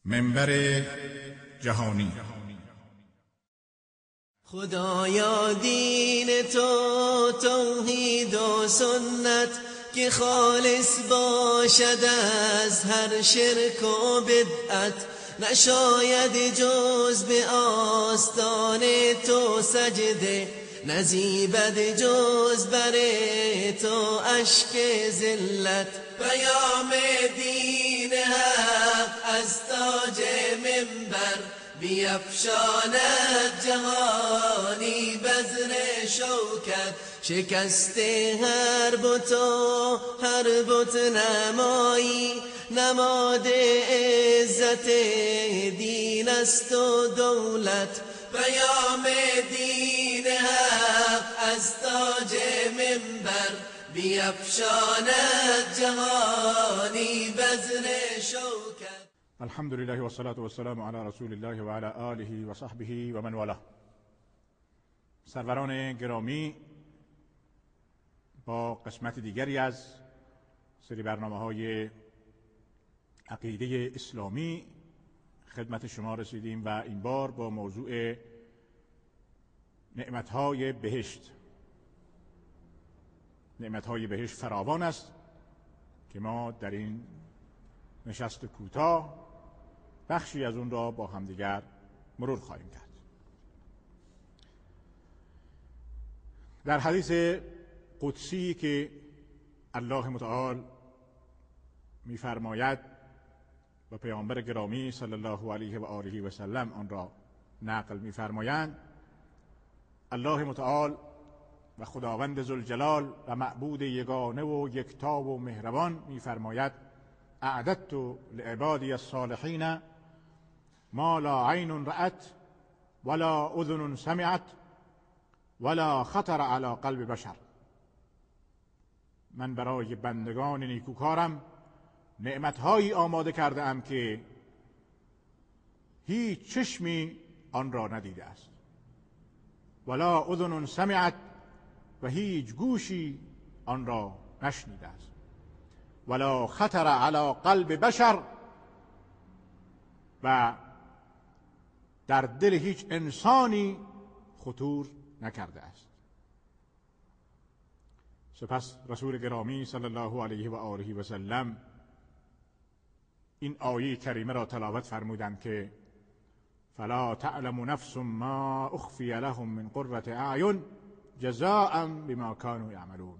منبر جهانی. خدایا دین تو توحید و سنت که خالص باشد از هر شرک و بدعت، نشاید جز به آستان تو سجده، نزیبد جز بر تو اشک ذلت. پیام دین حق از تاج منبر بیفشاند جهانی بذر شوکت. شکست هر بت و هر بت نمایی، نماد عزت دین است و دولت. پیام دین حق از تاج منبر بیفشاند جهانی بذر شوکت. الحمد لله والصلاة والسلام علی رسول الله و علی آله و صحبه و من والاه. سروران گرامی، با قسمت دیگری از سری برنامه‌های عقیده اسلامی خدمت شما رسیدیم و این بار با موضوع نعمت‌های بهشت. نعمت‌های بهشت فراوان است که ما در این نشست کوتاه بخشی از اون را با همدیگر مرور خواهیم کرد. در حدیث قدسی که الله متعال می‌فرماید و پیامبر گرامی صلی الله علیه و آله و سلم آن را نقل می‌فرمایند، الله متعال و خداوند ذوالجلال و معبود یگانه و یکتا و مهربان می‌فرماید: اعددت لعبادی الصالحین ما لا عین رأت ولا اذن سمعت ولا خطر علی قلب بشر. من برای بندگان نیکوکارم نعمتهایی آماده کرده ام که هیچ چشمی آن را ندیده است، ولا اذن سمعت، و هیچ گوشی آن را نشنیده است، ولا خطر علی قلب بشر، و در دل هیچ انسانی خطور نکرده است. سپس رسول گرامی صلی الله علیه و آله و سلم این آیه کریمه را تلاوت فرمودند که فلا تعلم نفس ما اخفی لهم من قرة اعین جزاء بما كانوا یعملون.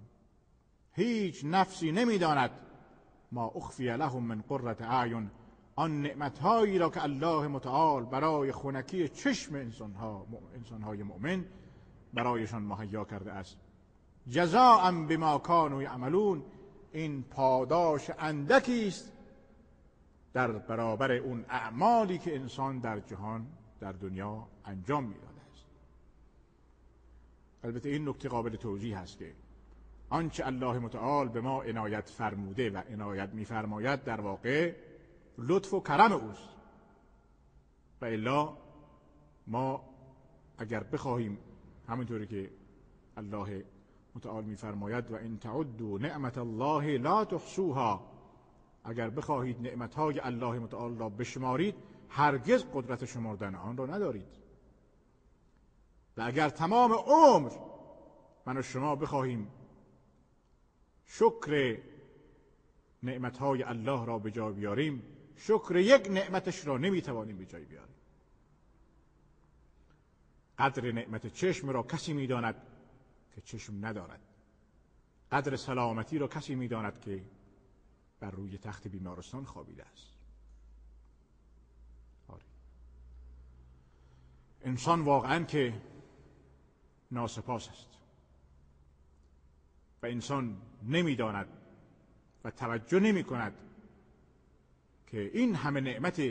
هیچ نفسی نمیداند ما اخفی لهم من قرة اعین، آن نعمتهایی را که الله متعال برای خنکی چشم انسانهای مؤمن برایشان مهیا کرده است. جزاء بما كانوا یعملون، این پاداش اندکی است در برابر اون اعمالی که انسان در جهان، در دنیا انجام میداده است. البته این نکته قابل توضیح است که آنچه الله متعال به ما عنایت فرموده و عنایت میفرماید در واقع لطف و کرم اوست، و الا ما اگر بخواهیم همینطوری که الله متعال میفرماید و ان تعدوا نعمت الله لا تحصوها، اگر بخواهید نعمتهای الله متعال را بشمارید هرگز قدرت شمردن آن را ندارید. و اگر تمام عمر من و شما بخواهیم شکر نعمتهای الله را به جای بیاریم، شکر یک نعمتش را نمیتوانیم به جای بیاریم. قدر نعمت چشم را کسی میداند که چشم ندارد، قدر سلامتی را کسی میداند که بر روی تخت بیمارستان خوابیده است. آره. انسان واقعا که ناسپاس است و انسان نمیداند و توجه نمی کند که این همه نعمت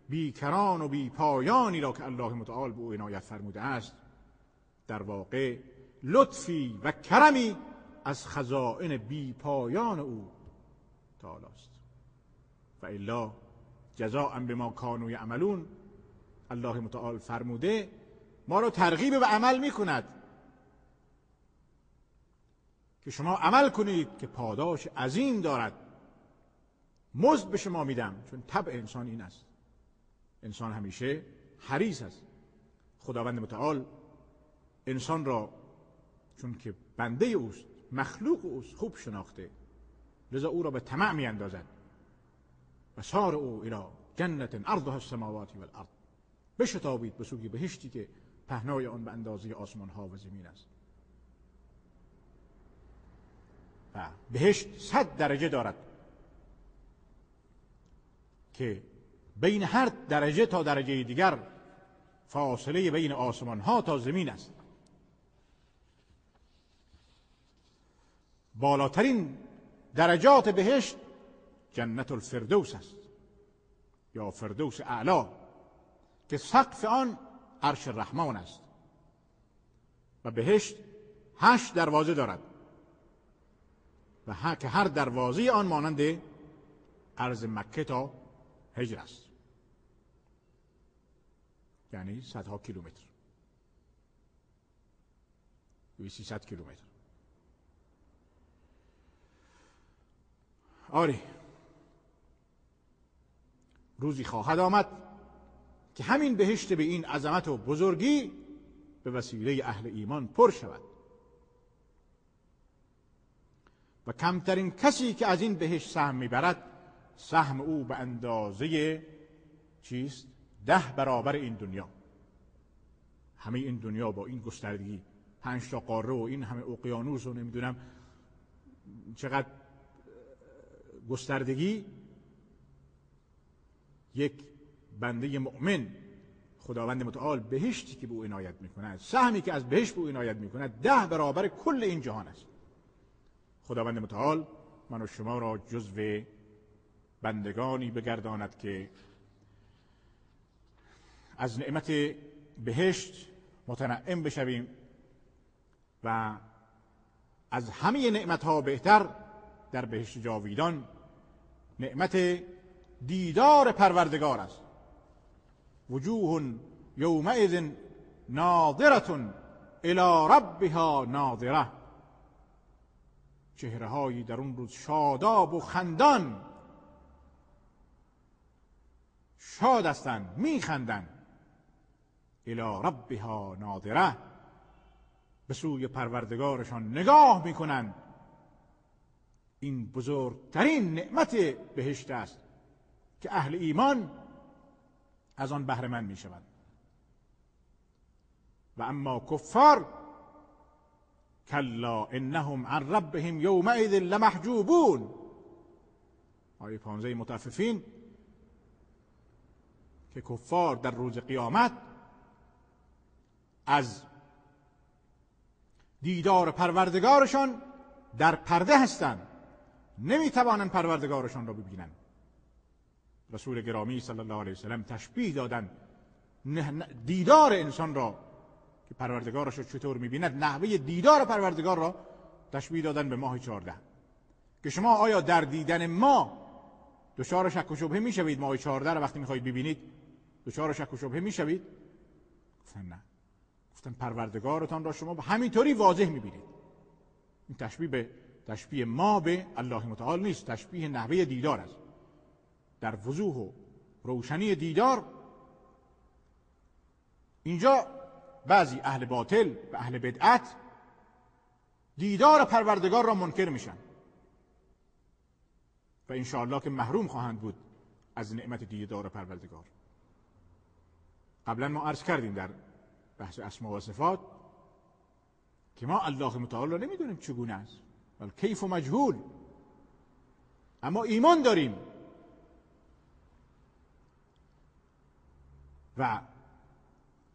بیکران و بی پایانی را که الله متعال به او عنایت فرموده است در واقع لطفی و کرمی از خزائن بی پایان او تعالی است. و الا جزاء بما کانوا یعملون، الله متعال فرموده ما را ترغیب به عمل می کند که شما عمل کنید که پاداش عظیم دارد. مزد به شما میدم، چون طبع انسان این است. انسان همیشه حریص است. خداوند متعال انسان را چون که بنده اوست، مخلوق اوست، خوب شناخته، لذا او را به طمع می اندازد. و سارعوا الی جنت عرضها السماوات والارض، بشتابید به سوی بهشتی که پهنای آن به اندازه آسمان ها و زمین است. و بهشت 100 درجه دارد که بین هر درجه تا درجه دیگر فاصله بین آسمان ها تا زمین است. بالاترین درجات بهشت جنت الفردوس است یا فردوس اعلا که سقف آن عرش رحمان است. و بهشت 8 دروازه دارد و که هر دروازه آن مانند عرض مکه تا هجر است، یعنی صدها کیلومتر، 300 کیلومتر. آری، روزی خواهد آمد که همین بهشت به این عظمت و بزرگی به وسیله اهل ایمان پر شود و کمترین کسی که از این بهشت سهم میبرد، سهم او به اندازه چیست؟ 10 برابر این دنیا. همه این دنیا با این گستردگی، 5 تا قاره و این همه اقیانوس و نمیدونم چقدر گستردگی، یک بنده مؤمن خداوند متعال بهشتی که به او عنایت میکند، سهمی که از بهشت به او عنایت میکند 10 برابر کل این جهان است. خداوند متعال من و شما را جزو بندگانی بگرداند که از نعمت بهشت متنعم بشویم و از همه نعمتها بهتر در بهشت جاویدان نعمت دیدار پروردگار است. وجوه یومئذ ناظرة الی ربها ناظره، چهرههایی در اون روز شاداب و خندان، شاد هستند، میخندند. الی ربها ناظره، به سوی پروردگارشان نگاه میکنند. این بزرگترین نعمت بهشت است که اهل ایمان از آن بهره مند میشوند. و اما کفار، کلا انهم عن ربهم یومئذ لمحجوبون. آیه 15 مطففین که کفار در روز قیامت از دیدار پروردگارشان در پرده هستند، نمیتوانند پروردگارشان را ببینند. رسول گرامی صلی الله علیه وسلم تشبیه دادند دیدار انسان را که پروردگارش را چطور میبیند، نحوه دیدار پروردگار را تشبیه دادن به ماه 14، که شما آیا در دیدن ما دچار شک و شبهه میشوید؟ ماه 14 را وقتی میخواهید ببینید دچار شک و شبهه میشوید؟ گفتن نه. گفتن پروردگارتان را شما همینطوری واضح میبینید. این تشبیه به تشبیه ما به الله متعال نیست، تشبیه نحوه دیدار است. در وضوح و روشنی دیدار اینجا بعضی اهل باطل و اهل بدعت دیدار پروردگار را منکر میشن و انشاءالله که محروم خواهند بود از نعمت دیدار پروردگار. قبلا ما عرض کردیم در بحث اسما و صفات که ما الله متعال را نمیدونیم چگونه است، بل کیف و مجهول، اما ایمان داریم و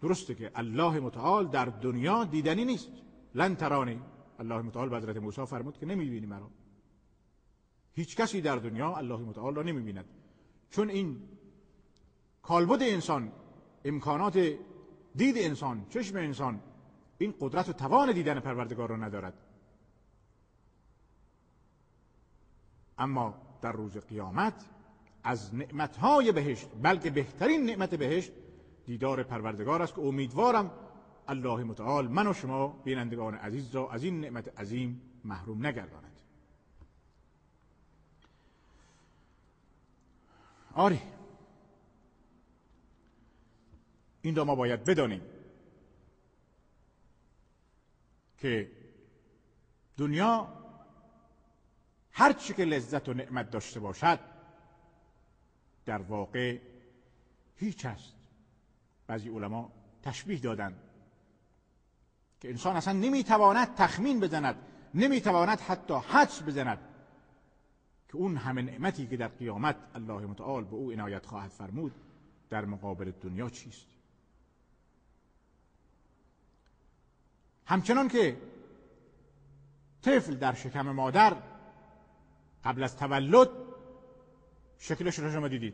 درسته که الله متعال در دنیا دیدنی نیست. لن ترانی، الله متعال به حضرت موسی فرمود که نمیبینی مرا. هیچ کسی در دنیا الله متعال را نمیبیند، چون این کالبد انسان، امکانات دید انسان، چشم انسان، این قدرت و توان دیدن پروردگار را ندارد. اما در روز قیامت از نعمتهای بهشت، بلکه بهترین نعمت بهشت دیدار پروردگار است که امیدوارم الله متعال من و شما بینندگان عزیز را از این نعمت عظیم محروم نگرداند. آری، این را ما باید بدانیم که دنیا هر چی که لذت و نعمت داشته باشد در واقع هیچ است. بعضی علما تشبیه دادند که انسان اصلا نمیتواند تخمین بزند، نمیتواند حتی حدس بزند که اون همه نعمتی که در قیامت الله متعال به او عنایت خواهد فرمود در مقابل دنیا چیست. همچنان که طفل در شکم مادر قبل از تولد شکلش رو شما دیدید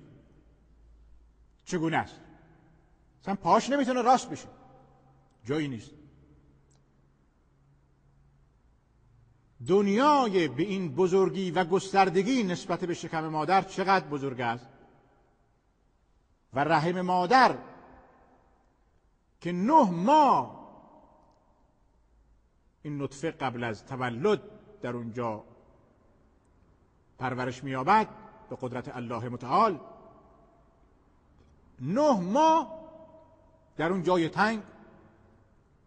چگونه است، اصلا پاش نمیتونه راست بشه، جایی نیست. دنیای به این بزرگی و گستردگی نسبت به شکم مادر چقدر بزرگ است و رحم مادر که 9 ماه این نطفه قبل از تولد در اونجا پرورش می‌یابد به قدرت الله متعال، 9 ماه در اون جای تنگ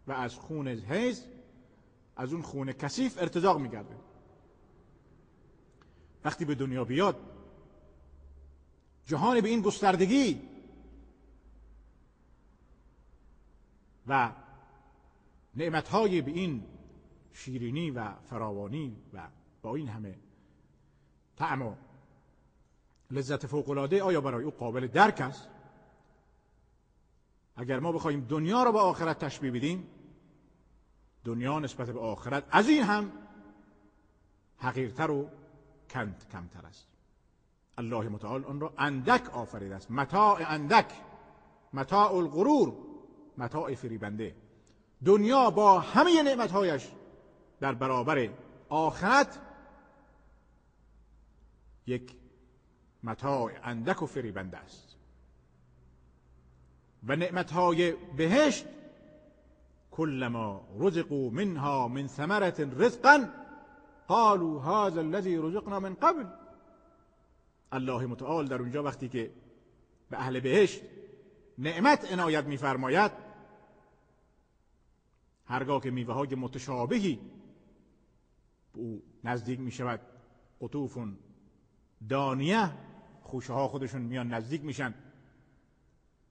و از خون حیض، از اون خون کثیف ارتزاق می‌گرده. وقتی به دنیا بیاد جهان به این گستردگی و نعمت‌های به این شیرینی و فراوانی و با این همه طعم و لذت فوق‌العاده آیا برای او قابل درک است؟ اگر ما بخوایم دنیا را با آخرت تشبیه بدیم، دنیا نسبت به آخرت از این هم حقیرتر و کمتر است. الله متعال آن را اندک آفریده است، متاع اندک، متاع الغرور، متاع فریبنده. دنیا با همه نعمتهایش در برابر آخرت یک متاع اندک و فریبنده است و نعمتهای بهشت کلما رزقوا منها من ثمرة رزقا قالوا هذا الذي رزقنا من قبل. الله متعال در اونجا وقتی که به اهل بهشت نعمت عنایت می‌فرماید، هرگاه که میوه های متشابهی به او نزدیک می شود، قطوف دانیه، خوشه ها خودشون میان نزدیک میشن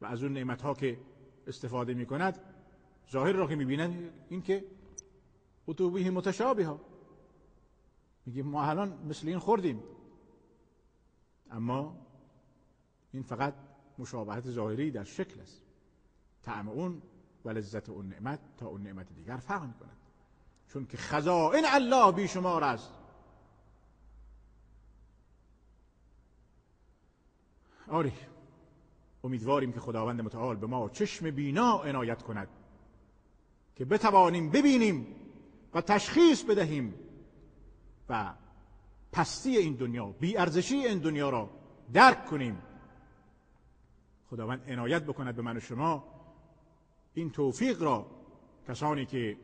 و از اون نعمت ها که استفاده می کند، ظاهر را که میبینن این که قطوفه متشابه ها، میگه ما الان مثل این خوردیم، اما این فقط مشابهت ظاهری در شکل است، طعم اون و لذت اون نعمت تا اون نعمت دیگر فرق میکند، چون که خزائن الله بیشمار است. آری، امیدواریم که خداوند متعال به ما چشم بینا عنایت کند که بتوانیم ببینیم و تشخیص بدهیم و پستی این دنیا، بی ارزشی این دنیا را درک کنیم. خداوند عنایت بکند به من و شما این توفیق را، کسانی که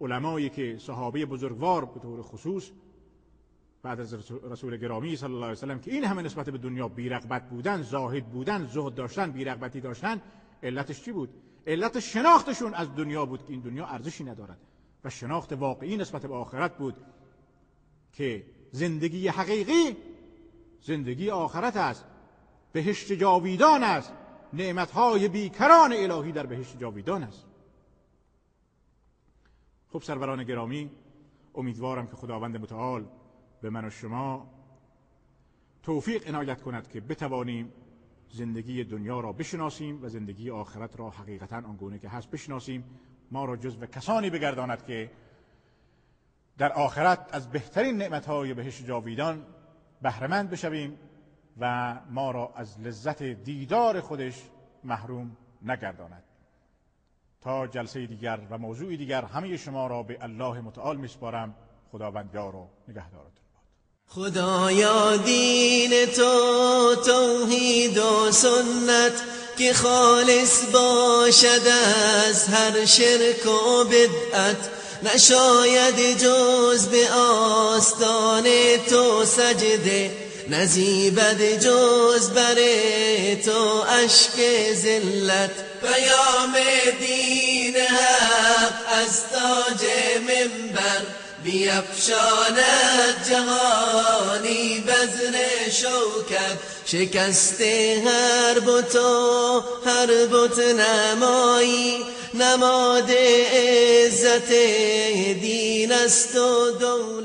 علمایی که صحابه بزرگوار به طور خصوص بعد از رسول گرامی صلی الله علیه وسلم که این همه نسبت به دنیا بی‌رغبت بودن، زاهد بودن، زهد داشتن، بی‌رغبتی داشتن، علتش چی بود؟ علت شناختشون از دنیا بود که این دنیا ارزشی ندارد و شناخت واقعی نسبت به آخرت بود که زندگی حقیقی زندگی آخرت است، بهشت جاویدان است، نعمتهای بیکران الهی در بهشت جاویدان است. خب سروران گرامی، امیدوارم که خداوند متعال به من و شما توفیق عنایت کند که بتوانیم زندگی دنیا را بشناسیم و زندگی آخرت را حقیقتا آنگونه که هست بشناسیم. ما را جزو کسانی بگرداند که در آخرت از بهترین نعمتهای بهشت جاویدان بهره‌مند بشویم و ما را از لذت دیدار خودش محروم نگرداند. تا جلسه دیگر و موضوع دیگر همه شما را به الله متعال میسپارم. خداوند یار و نگهدارتون باد. خدایا دین تو توحید و سنت که خالص باشد از هر شرک و بدعت، نشاید جز به آستان تو سجده، نزیبد جز بر تو اشک ذلت. پیام دین حق از تاج منبر بیفشاند جهانی بذر شوکت. شکست هر بت و هر بت نمایی، نماد عزت دین است و دولت.